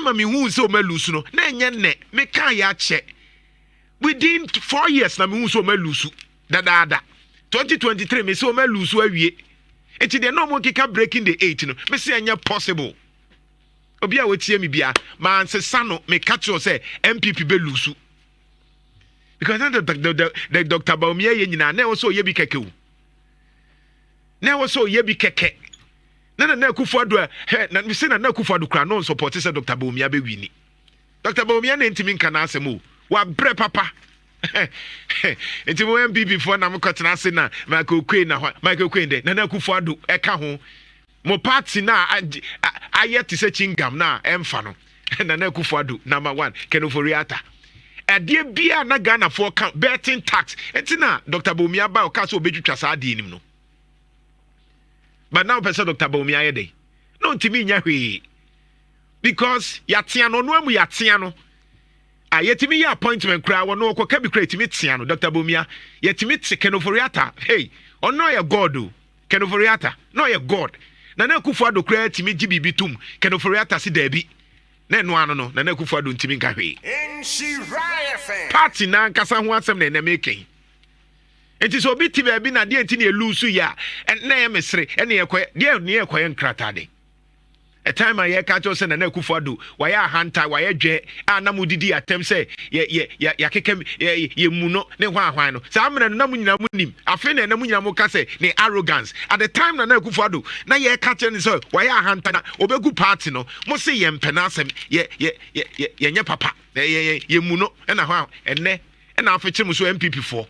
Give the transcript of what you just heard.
Time a mehu sɛ ɔma lose no, na ɛnyɛ nnɛ. Meka yɛ akyɛ, within 4 years na mehu sɛ ɔma lose dadaada. 2023 me sɛ ɔma lose awie. Nti deɛ na ɔmo keka breaking the eight no, me sɛ ɛnyɛ possible. Obi a wɔtie mi bia mansesa no, meka kyerɛ sɛ NPP bɛ lose because na the Dr. Bawumia yɛ nyinaa na ɛwɔ sɛ ɔyɛ bi kɛkɛ o, na ɛwɔ sɛ ɔyɛ bi kɛkɛ. Na Nana Akufo Addo a hɛ na sɛ Nana Akufo Addo kora no nsupport sɛ Dr. Bawumia bɛ win. Dr. Bawumia na ntumi nka n'asɛm o, wabrɛ papa. Nti mo NPP foɔ na mokɔtena ase na Michael Oquaye na hɔ Michael Oquaye dɛ Nana Akufo Addo ɛka ho mo party na ayɛ te sɛ chingam na ɛmfa no. Nana Akufo Addo number one, Ken Ofori-Atta, ɛdeɛ bia na Ghanafoɔ ka betting tax, nti na Dr. Bawumia ba ɔka sɛ ɔbɛtwitwa saa adeɛ nim no. But now pɛ sɛ Dr. Bawumia ayɛ dɛn na ɔntumi nya hwee because yɛatea no, ɔno amu yɛatea no a yɛtumi yɛ appointment koraa wɔ no ɔkɔka bi koraa, yɛtumi tea no. Dr. Bawumia yɛtumi te Ken Ofori-Atta. Hey, ɔno ɔyɛ God o. Ken Ofori-Atta na ɔyɛ God. Nana Akufo Addo koraa tumi gye biribi tom, Ken Ofori-Atta si daabi, na ɛno ano no Nana Akufo Addo ntumi nka hwee. Party na ankasa ho asɛm na ɛnɛ mekɛn. Nti sɛ obi te baabi na deɛ nti na ɛlose yi a, na ɛyɛ mesere. Ɛne yɛkɔyɛ deɛ ne yɛkɔyɛ nkrataa de ɛtime a yɛka kyerɛ sɛ Nana Akufo Addo wayɛ ahanta, wayɛ dwɛ a na mo didi atɛm sɛ yɛ yɛ yɛ yɛakeka yɛ yɛ mu no ne hwan ahwan no. Saa mmerɛ no na mo nyinaa mo nim. Afei na ɛna mo nyinaa mo ka sɛ ne arrogance. At the time Nana Akufo Addo na yɛka kyerɛ ne sɛ wayɛ ahanta na obɛgu party no, mo se yɛn mpɛ n'asɛm, yɛ yɛ yɛ yɛnyɛ papa, yɛ yɛ yɛ mu no. Ɛna hɔ a ɛnɛ ɛna afekyere mo so NPP foɔ.